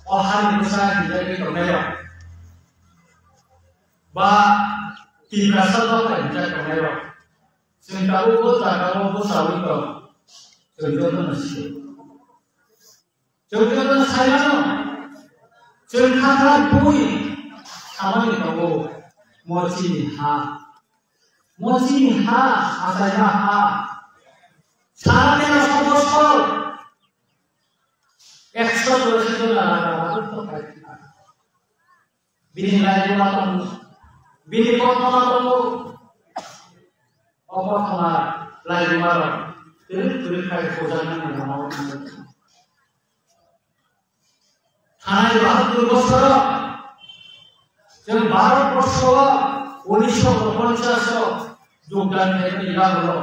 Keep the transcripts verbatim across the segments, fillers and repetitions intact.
o hani bwsa hinjagwi tongnairok, ba Tiprasa dopha hinjak tongnairok, chwng tabuk bo jagao bwchaui tong, chwng jotono sio. Chwng jotono sai mano, chwng kha kha bui samani tongo, mo chini ha, mo chini ha, achaima ha, sara tera sho bosor, ekso churashi jona raja raja to khai kha. Bini laibuma tongo, bini kothoma tongo. O kothoma laibumarok twrwk twrwk khai puja nangni lama o thangwi thanai bahatur bosoro chwng Bharat borsho o unisho ponchash o jogdan khaimani yagulo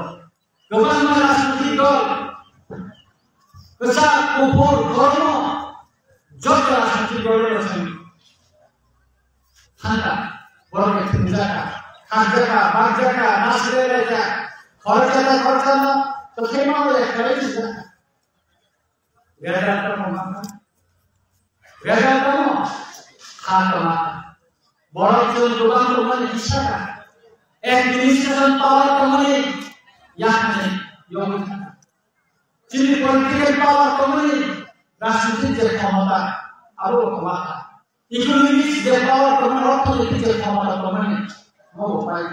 kwbangma rajnitik dol, kwchak, kuphur, kormo, joto rajnitik dol rok chwng thangkha, borok bai thwngjak kha, khakjak kha, bakjak kha, nasle laijak, khorokjak kha, khorokjakno kwthai mano ya khlai sijak kha. Result tamo ma kha? Result tamo? Kha tongma kha. Borok chwng kwbang tongmani kisa kha. Administration power tongmani yakni yogwi kha. Chini political power tongmani rajnitik je khomota abo tongma kha. Economics je power tongmani, orthonoitik je khomota tongmani, nobo pai.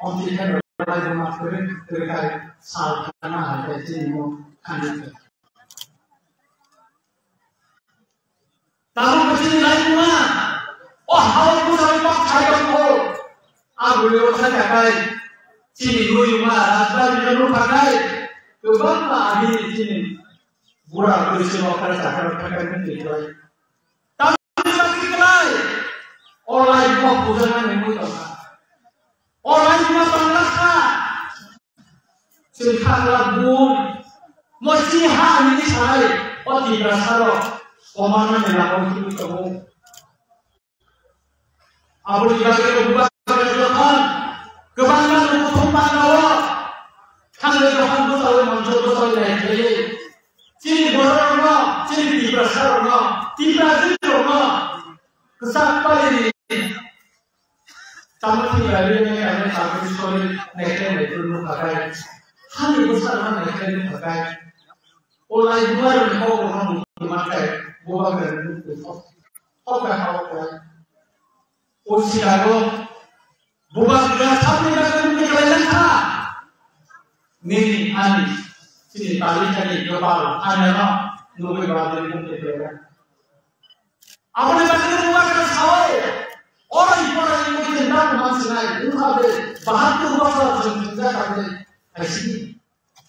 Omtwi khe bai bo ma kwrwi, kwrwi khai sal khana hai khai chini mo khani khe. Tabuk bo chini laibuma, o hao bwsai bak khai tongkho. A bwrwi o thai kha khai, chini nui ma rajbari no nukha khai, kwbangma agini chini bura bwrwi se nokha chakha khai khai nukha khai. Tamni bagwi kwlai? O laibuma puja nangwi tongkha. O laibuma tongla kha. Chwng kha kwlak bun. Mo chini ha hinwi sanai o Tiprasa rok komarnani lama o thangwi tongo. Aboni bagwi bubagra jokhon kwbangma kuthum panda o thangwi jokhon bwchaui moncho bwchaui nai khlaiwi chini borok rokno, chini Tiprasa rokno, Tiprajwk rokno kwchak paini tamo Tiprajwk ni kainwi tabuk sori nai khlai nai phuru nukha khai, hani bwsa rokno nai khlai nukha khai, o laibuma rokni kok rokno nukha khai bubagra ni nukha khai. Hokha hokha. O sirago bubagra sabni bagwi mukti khlai langkha. Nini ani chini talikani gopal anyano nugwi bagwi mukti khlai langkha. Aboni bagwi bubagra sao, orai porai mukti nang mansinai wngkha de bahatur bosor chwng thwngjakha de haisini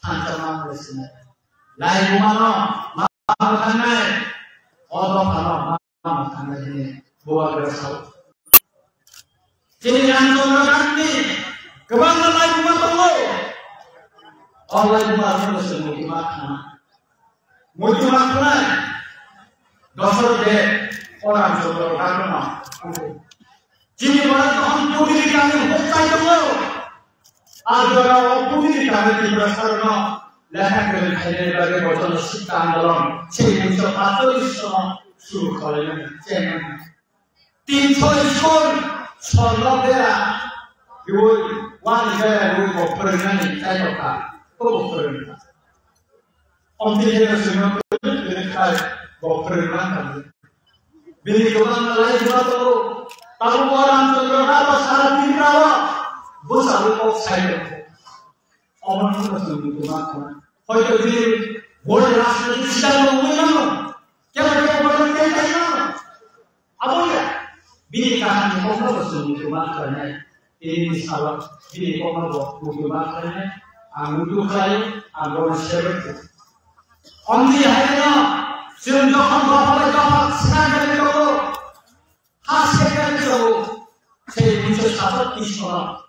thansa mansinai. Laibumano ma thangnai, o dophano ma thangnai hwnwi bubagra sao. Chini Ramchandra Gandhi kwbangma laibuma tongo. O laibuma rokno se muitu ma khna. Muitu ma khnai. Dosor de o Ramchandra Gandhi no. Chini borok kaham putiri kami hokchai tongo. A jora o putiri kami Tiprasa rokno lekha kwrwng khainani bagwi bojono sikta andolon se unisho patcholish sono suru khlainani chengnani. Tinso school, sorno bera riwi, wani bera riwi bo phwrwngnani chaitokha, kobo phwrwngkha. Omtwi khe no chwngno kwrwi kwrwi khai bo phwrwngma thangwi. Bini kwbangma laibuma tongo. Tabuk o Ramchandra Nath bo sara Tripura o bwchaui kok sai tongo. Omo no chwng muitu ma khna. Hoito bini boni rajnitik siddhanto wngwi mano. Kebo kebo bono tei tai mano. Abo ya. Bini kaham ni kokno bo chwng muitu ma khlainai. Tini ni salo bini kokno bo muitu ma khlainai. Ang muitu khlai, ang bono sebet khlai. Omtwi hai no chwng jokhon dopha bai dopha swkang khe tongo. Ha swkang khe tongo. Sei unisho satattish sono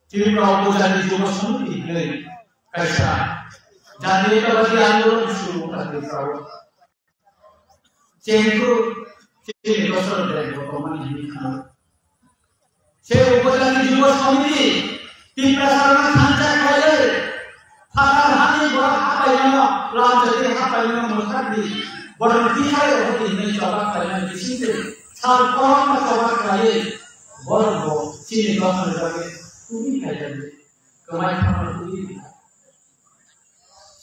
Tripura Upojati Jubo Samiti hinwi kaisa jatiyotabadi andolon suru wngkha Tripura o. Chengkru chini bosor bag bo tongmani hinwi khna. Se Upojati Jubo Samiti Tiprasa rokno thansa khlaiwi phatar hani borok hapaimano, lamjadi hapaimano mwthakdi. Borok ni twi hai rok ni hinwi choba khlainai bising twi sal kwbangma choba khlaiwi borok bo chini dophani bagwi kubui khaijak di, kwmai thangma kubui di.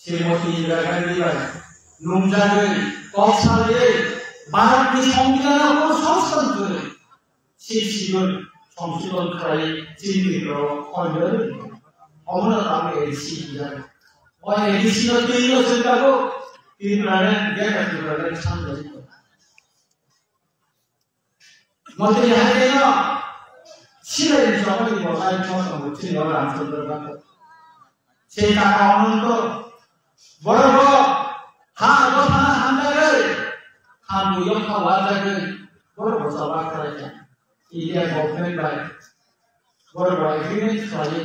Srimoti Indira Gandhi bai nungjagwi kok salwi Bharat ni Songbidan no bo songsodon kwrwi Sixth Schedule songsodon khlai chini Tripura o khonjak. Omono tamo A D C hwnjak. O A D C no twi no chwng tabuk Tripura ni Greater Tripura ni samjak. Motri hai khe no silai ni chokol ni bo lai no tongo chini o Ramchandra Bhatta. Sei taka ononto borok bo ha dophano hamjagwi, hambo yokha wajagwi borok bo choba khlaikha. India government bai borok bo agreement khlaiwi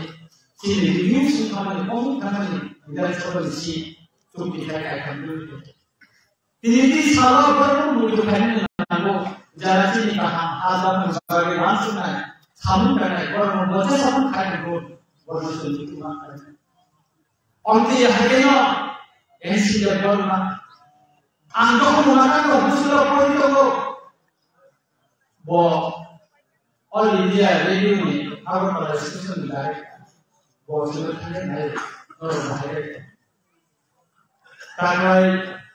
chini review sung khamani, omuk khamani, Bidhan Sabha ni seat chukti khai kaitham dui. Tini tini salo borok muitu khainani nango, jara chini kaham ha dophani bagwi uansuknai, samung khainai, borokno bocha samung khainai bo, borokno chwng muitu ma khainai. Omtwi hai kheno N C F borokno ang dophani uansuknai, busulo pori tongo. Bo All India Radio ni Agartala station ni direct. Bo chwng thangwi nai, norok bahai rek. Tanglai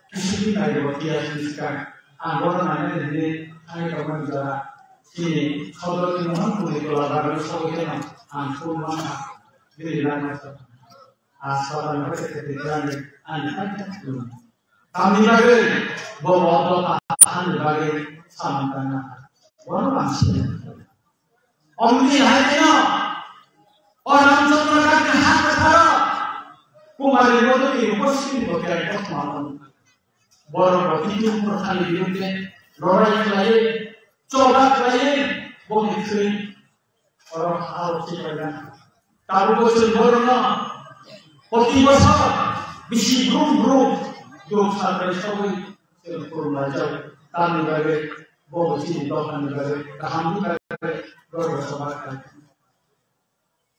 kisini nai bo tiya sini sikang. Ang bono nai nai hini thangwi tongmani jora. Chini sodor ni mohon kuni tola bagwi sogwi kheno ang phone mangkha. Bini lama sa. Aswk ani bagwi khe twi ani ani kha khe twi. Tamni bagwi bo bo bo ani bagwi samung tangna. Bono ang sini. Omni hai kheno o Ramchandra Gandhi ha kwtharo Kumari Modoni Rupa Singh bo khe kothoma mano. Borok bo Hindu Murkhani birudde lorai khlaiwi, choba khlaiwi, bo ni thwi Oro ha rok se paina. Tabuk bo chwng borokno proti bosor bisi brum brum duk sarbai sogwi chwng khulumlaijak. Tamni bagwi bo chini dophani bagwi, kahamni bagwi borok sobar khlai.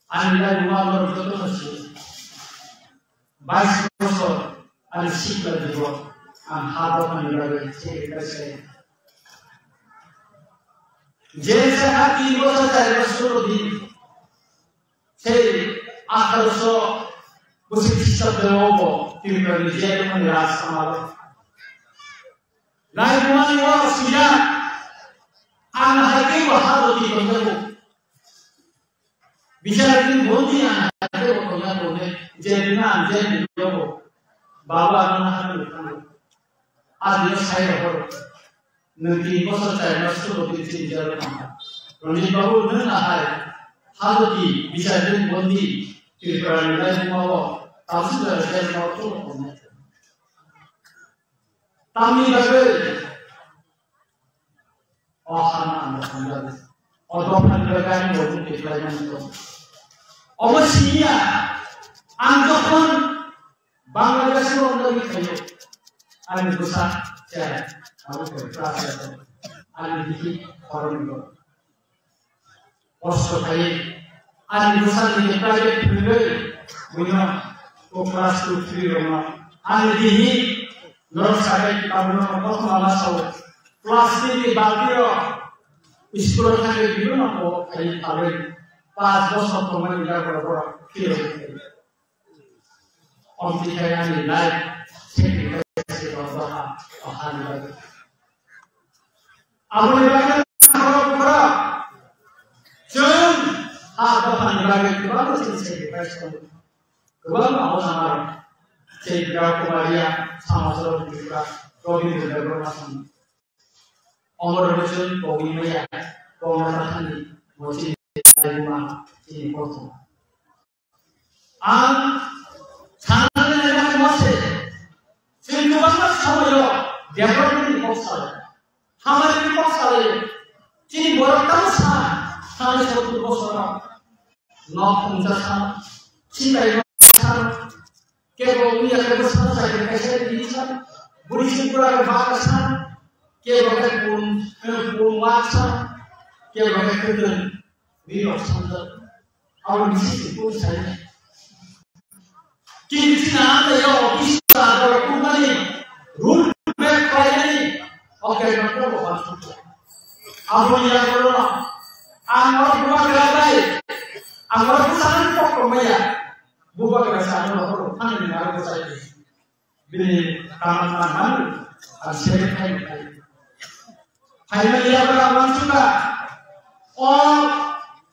Ani lai ruma norok jotono si. Bais bosor ani sikla jibo ang ha dophani bagwi sacrifice khlai. Je se ha tin bosor char bosor sulo din. Sei atharo so bwswk Khristabde o bo Tripura ni je tongmani raj amalo. Lai bumani o sijak ang hai khe bo ha doti tongjago. Bichar din bhonti ang hai khe bo tongjago ne je din ang je din jogo. Baba ang na ha doti tongjago. Adi no sai rohor. Nwng tin bosor char mas sulo tin tin jaro tongkha. Ranjit Babu nwng ahai. Haloti bichar din bondi Tripura ni lai buma o. Tamsi jaro jaro ma o tulo tongnai. Tamni bagwi. O hana ang thangjago. O dophani bagwi ang bo twi khlaimani tong. Omo siniya. Ang jokhon Bangladesh o wngwi thaio. Ani bwsa chera, abo khe class eight. Ani bihik khoroknwi bo kosto khaiwi. Ani bwsa ni private phwrwngwi buino o class two, three rokno. Ani bihik norok sabai tabukno kothoma ma sao. Plastic ni balti rok school o thangwi buino bo khaiwi palwi. Panch bosor tongmani yago borok phiyogwi thaio. Omtwi khe ani life sacrifice khe tong doha, o hani bagwi. Aboni bagwi borok borok chwng ha dophani bagwi kwbangma chini sacrifice tongo. Kwbangma o samaro Tripura Kumariya Samajrok Tripura Robindra Debbarma song. Omorok chwng kogwi maya kongna tathani mo chini laibuma chini kothoma. Ang sanani nai mose, chini kwbangma somoyo development ni kok salai, hamari ni kok salai, chini borok tamo sa, sanai sottur bosoro nok khumsa sa, sitai nok sa, kebo uya kebo sa sa kebo kaisa ni sa, buri sukura ba sa, kebo kebo pun pun wa sa, kebo kebo pun ni rok sa. Abo bisi se kung sai. Kintu na anda ya office ta abo kung mani rule back khlai kaitor ko bo wansuk. Abo ya ko no. Ang o bubagra bai. Ang o bubagra ko ko maya. Bubagra sa no ko thani na ko sai. Bini kaman man man. Ang sebe khai khai. Hai ma ya bra wansuk ka. O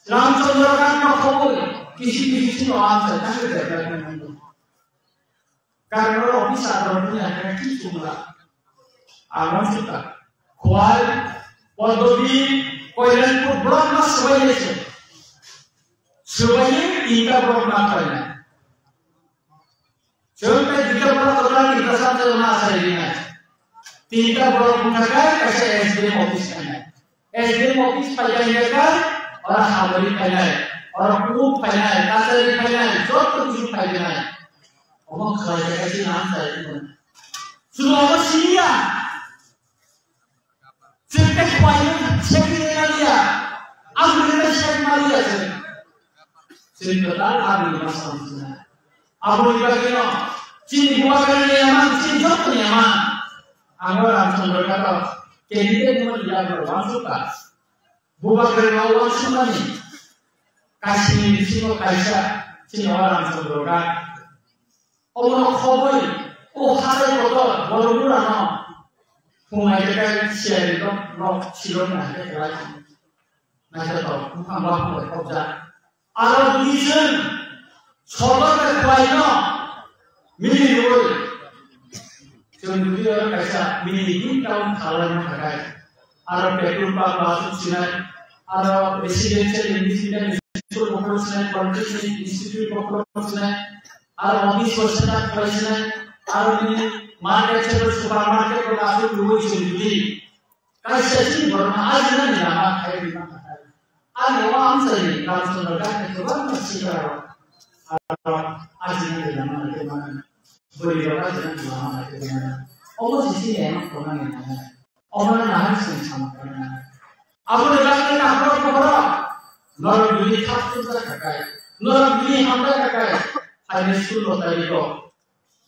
Ramchandra kan no khoboi. Kisi kisi sino ang sai. Thani de. Karena office ada punya, kaki cuma. Alam suka. Khowai, Padmabi, Kalyanpur block ma swbai se. Swbai tinta block ma khaina. Chwng tei tinta block khaina tinta samjak ma sai rinai. Tinta block wngkha khe kaisa S D M office khaina. S D M office phaikha hingkha khe, ora hamari phainai, ora kuk phainai, kachari phainai, joto kisu phainai. Omo khlai khe kaisa nang sai. Chwng omo siniya. Chwng khe khwlai no sekri maliya. Ang khe sek maliya chwng. Chwng kwtal aboni bwskango sinai. Aboni bagwino chini bubagrani yaman, chini jotoni yaman. Ang o Ramchandra Kato candidate ni mani yagra wansukha. Bubagrano wansukmani kaisini bisingo kaisa chini o Ramchandra Kato. Omono khoboi o hatai kotor borok burano phunai khe siyari rok silok nai khe kwlai. Naithotok, buphang buphang bai khopjak. Aro bini chwng sotor bai khwlaino mili rwui. Chwng jodi oro kaisa mili him town khalai ma khakai. Aro petrol pump aswk sinai. Aro residential English medium school bokhorok sinai, polytechnic institute bokhorok sinai. Aro office bo setup khlai sinai. Aro bini market, supermarket bo aswk rwui chwng jodi Kaisa chini borokno ajinani lama khlai rwna kha. Ani o amchaini Ramchandra Gandhi kwbangma sikla rok aro ajinani lama naitwi mano. Bwrwi rok ajinani lama naitwi mano. Omo se chini emang khornani nangnai. Omono nahar chwng sama khlai nangnai. Aboni bagwi naphoro buphoro norok bini thak chumjak kha kai. Norok bini hamjak kha kai. Phainai sullo tariko.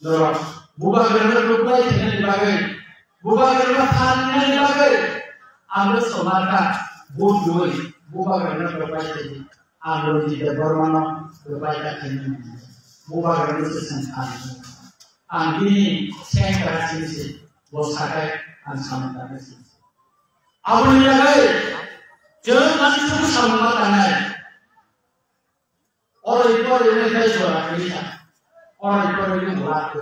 Norok bubagrano reply khainani bagwi, bubagrano phan wngnani bagwi, ang no somarkha, vote rwui bubagrano reply khaidi, ang Ranjit Debbarmano reply ta khainani. Bubagrano se chwng phan wngnai. Ang bini sengkara sini se, bo sakai ang samung tangwi sini se. Aboni bagwi chwng ani chwng samung ma tangnai. Oro ipo ri ne kai jora kisa. Oro ipo ri ne bura ko.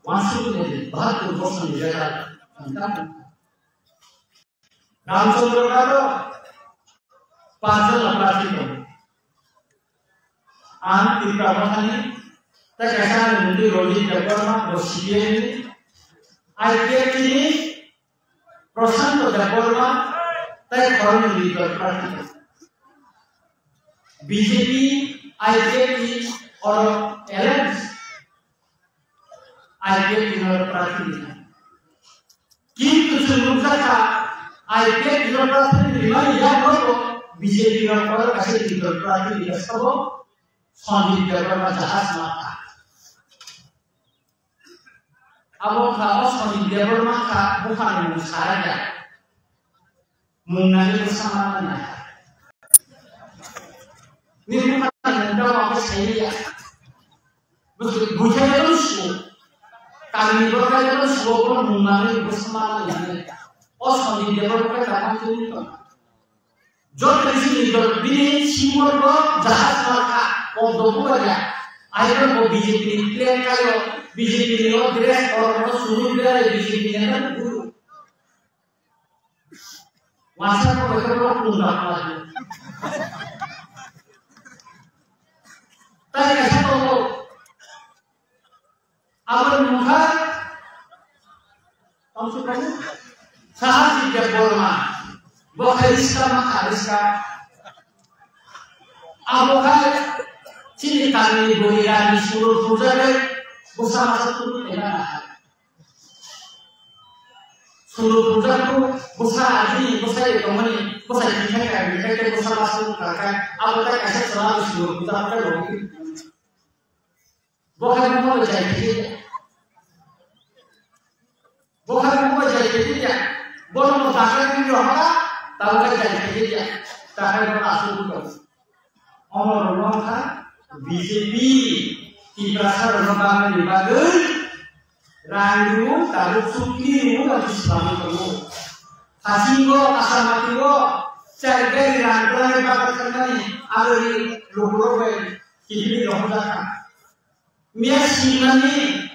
Wansuk ne de bahatur bosong ni jeta. Ramchandra Gado panchal prarthi ko. Ang Tipra Mothani, tei kaisa mungwi Ranjit Debbarma, bo C P M ni, I P F T ni, Prashanto Debbarma tei Khorang Nidor Prarthi. B J P, I P F T oro alliance, I P F T no prarthi rikha. Kintu chwng nukjakha, I P F T no prarthi rimani yakno B J P no oro kaisa Nidor Prarthi rikha sabo Sanjit Debbarma jahaj makha. Abo wngkha o Sanjit Debbarma wngkha buphang mung sarai da. Mung nani bwsa manmani. Ni buphang mung da ma sai ya. Bwsa buthai da su. Kami buthai da su ko mung nani bwsa manmani. O Sanjit Debbarma ka tang tu ni ko. Joto bisi ni dol bini simor bo jahaj ma kha, o dobu ba ya. Airo bo B J P ni plan kayo, B J P ni o dress or no suru dai B J P ni na guru. Wasa ko ko ko pun da pa. Tai ka sa ko. Aboni mungkha, tongsu tong, Sahajit Debbarma, bo khai riska ma kha riska. Abo khai chini kami ni bwrwi rani suru pujagwi bwsa masa turu tena na hai. Suru pujagwi bwsa adi bwsa ye tongmani bwsa ye khai khai khai bwsa masa turu khai abo khai kaisa sala suru pujagwi logi. Bo khai bo jai khe ya. Bo khai bo jai khe ya. Bono mo takai ni rohora, tabo kai jai khaikhe ya. Takai no asuk ko. Omo rok wngkha B J P Tiprasa rokno bagwi bagwi rang rw, tabuk chukli rw, tabuk swlangwi tongo. Hasingo, Asamati o, chai gari rang rwlani bagwi thangmani, aboni lukurok bai kibini rohorjakha. Miya sinmani,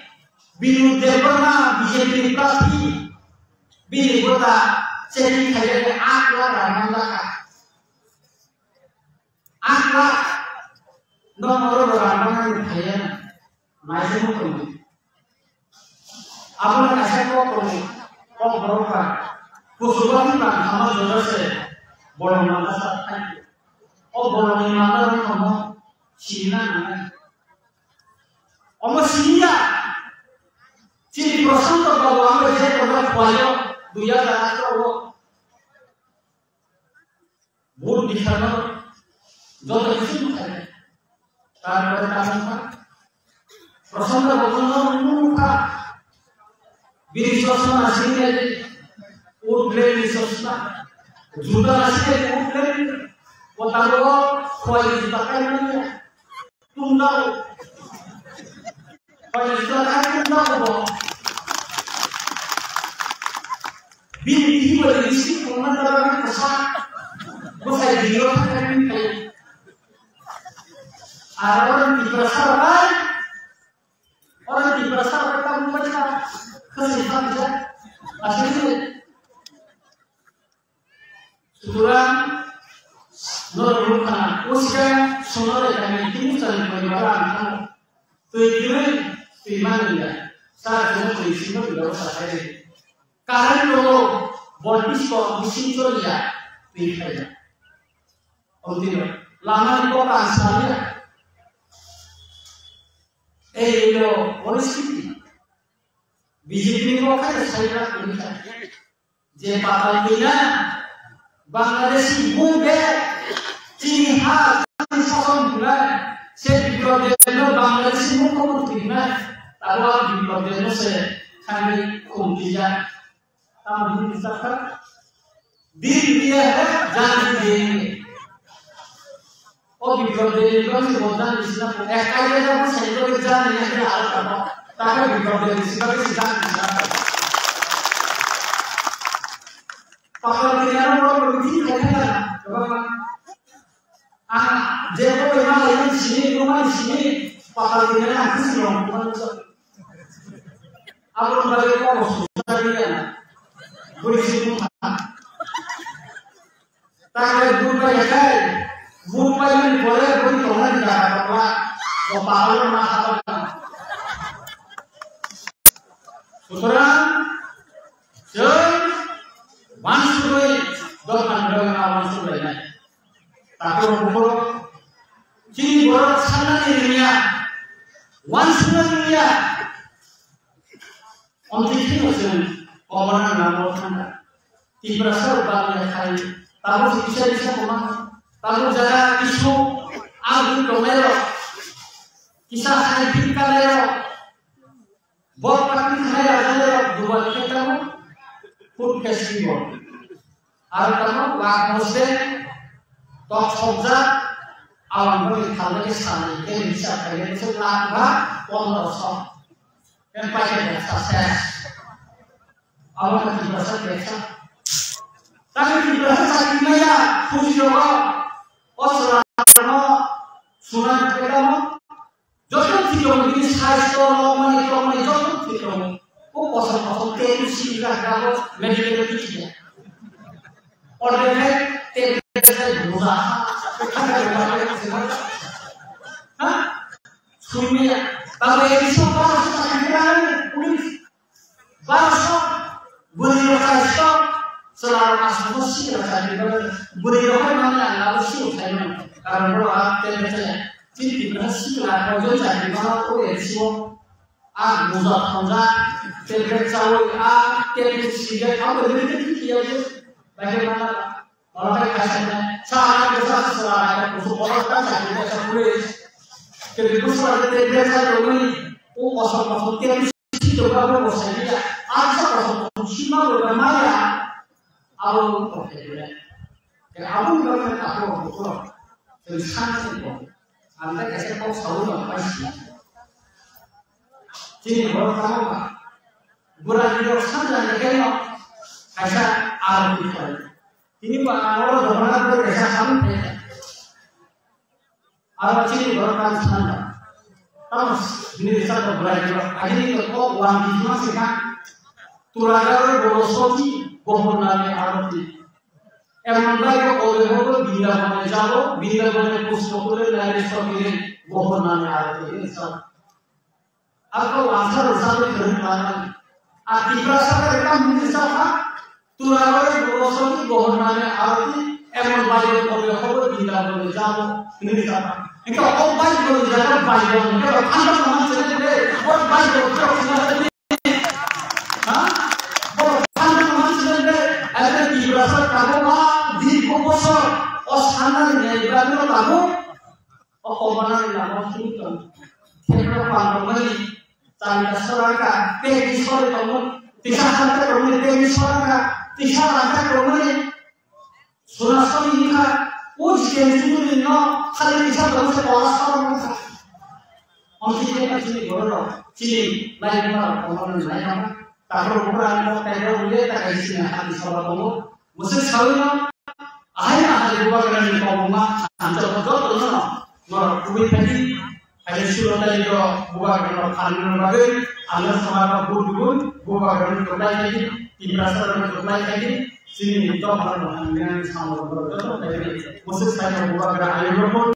Binu Debbarma B J P ni prarthi, bini bota checking khaiyakhe aat lakh rang manjakha. Aat lakh, nono oro rang manani phaiya, naisingmo tongo. Abono kaisa kok tongo, kok borok ba, kuchugo ni bang hama jora se, bolong manda sa thai. O bolong ni manda rok tamo, sini na nangnai. Omo siniya, chini Prashanto Babu amo je tongo khwlaio, dui hajar atharo o. Vote bikhano joto kisu bukhai. Tarpore tamungkha. Prashanto Babu no mungkha. Bini chosma nasikhe vote le bini chosma. Juta nasikhe vote le. O tabuk khwlai juta kaimani. Tungdao. Koi juta kai tungdao bo. Bini bihi bo lipstick tongma jora ni kosa. Bwsai bini o thangkha bini kai. Aro orang Tiprasa bai. Orang Tiprasa bai kamu baca. Kasih baca. Asli. Sutrang, norok nukha, uska, sonore kami timu chani koi bara ang thango. Twi kwrwi, twi manliya. Sa twi twi sino twi rok sa khai. Current rok, voltage ko, machine choliya, twi khaiya. Omtino, lama ni kok ang saliya. Ei, ilo, police kiti. B J P ni kok khai sai na twi khai. Je patal twina Bangladeshi bumbe chini ha chini sason hwnai se Biplab Debno Bangladeshi mukhyamantri hwnai abo Biplab Debno se thangwi khum twijak. Tamo hwnwi twijak kha? Din diya hai, jaan bhi denge. O Biplab Debni bangsi bo jani sina ko, ek kaisa jani sina ko, jani ya kena alat apa? Tapi Biplab Debni sina ko, jani sina ko. Pakal kiri ano bro, bro, ini kaya na, coba kan? Ah, jeko ina ini sini, rumah di sini, pakal kiri ano aku sih dong, bukan itu. Aku kembali ke kamu, susah dia. Beri sini. Tangwi bumbai khai, bumbai ni pore bui tongnai jaga tongla, o pahalo ma haba. Sutrang, chwng wansugwi dophani bagwi ma wansuglainai. Takhuk bukhuk, chini borok sanani rwngya, wansugna rwngya. Omtwi kheno chwng koborna nangbo thangkha. Tiprasa rok bagwi khai tabuk se kisa kisa tongma. Tabuk jaga kisu agwi tongnairok, kisa hai phikanairok, bok pakni thanai rajanairok dubai khe tamo food festivals. Aro tamo lak mosde tok sokjak, awan boni thalnai sani khe bisa khaile bwswk lak ba pondro song. Khe paikhe beksa ses. Abo khe Tiprasa beksa. Tamo Tiprasa chakri maya, khusi rogo, o chwla rogo, sunai khe tamo. Joto thikong bini saisto, nokmani, tongmani joto thikong. O kosong kosong tei si ga ga bo medical kiti ya. Order hai tei sai buza. Ha? Sunya. Tabo eri so para sa kira ni police. Baro sok, bwrwi rok chaisok, chwla rok aswk no sikla chakri bagwi, bwrwi rok hai manwi ang abo sikla sai mano. Karon borok a tablet chaya. Chini Tripura sikla koijon chakri mano o A D C o. A buja thongjak, tablet chawi, a tablet sijak, abo limited kiyawi. Bahai manna. Oro hai kaisa hwnwi, sa ang kisa sa ang kusu oro ta sa kisa sa police. Kiri kusu aro te te sa tongwi, o kosong kosong te si to ba bo sai ya. Ang sa kosong kosong sima bo ba maya. Abo kok khe bele. Ke abo ni bagwi ta ko ko ko. Tei sana se ko. Ang ta kaisa kok sawi no pai si. Chini bor ta ma. Bura ni rok san jani ke no. Kaisa aro ni ko. Tini ba aro do na ko kaisa sam te. Aro chini borok kang sanda. Tamo bini risa ko bwlai ko. Agini ko kok wan di ma se ka. Turagaroi boro soti gohor name aroti. Emon bai ko ole hobo Bindabone jabo, Bindabone puspokore nare sotire gohor name aroti. Ini sa. Ako answer usah tu keren mana. Ati prasada rekam hindi sa. Turagaroi boro soti gohor name aroti, emon bai ko ole hobo Bindabone jabo, hindi sa. Engkau kok bai ko jaga bai ko, engkau khandang naman sila de, kok bai ko kok sila de. Ha? Kok khandang naman sila de, ada di prasada kamu ma, di ko bosor, o sana ni ibadah kamu, o kobana ni nama sini kan. Kira pandang lagi, tanda soraka, pegi sore kamu, tisa hanta kamu, pegi soraka, tisa hanta kamu, Sunasoni wngkha, o jikeni chumui no khali kisa tong se kola sabo wngkha. Omo khe khe chini borok rok, chini lai buma rok tongmani lai tongma. Takhro bukra ano taibro wngya takai chini hati soba tongo. Mwswk sawi no, ahai ahai bubagrani kobongma, ang joto joto no, norok kubui phaidi. Hai sulo tei rok bubagrano phalna bagwi, ang samano bun bun bubagrano kwplai khaidi, Tiprasarano kwplai khaidi, chini dophano hamya samano joto khaidi. Mwswk sai bubagra ayuk rok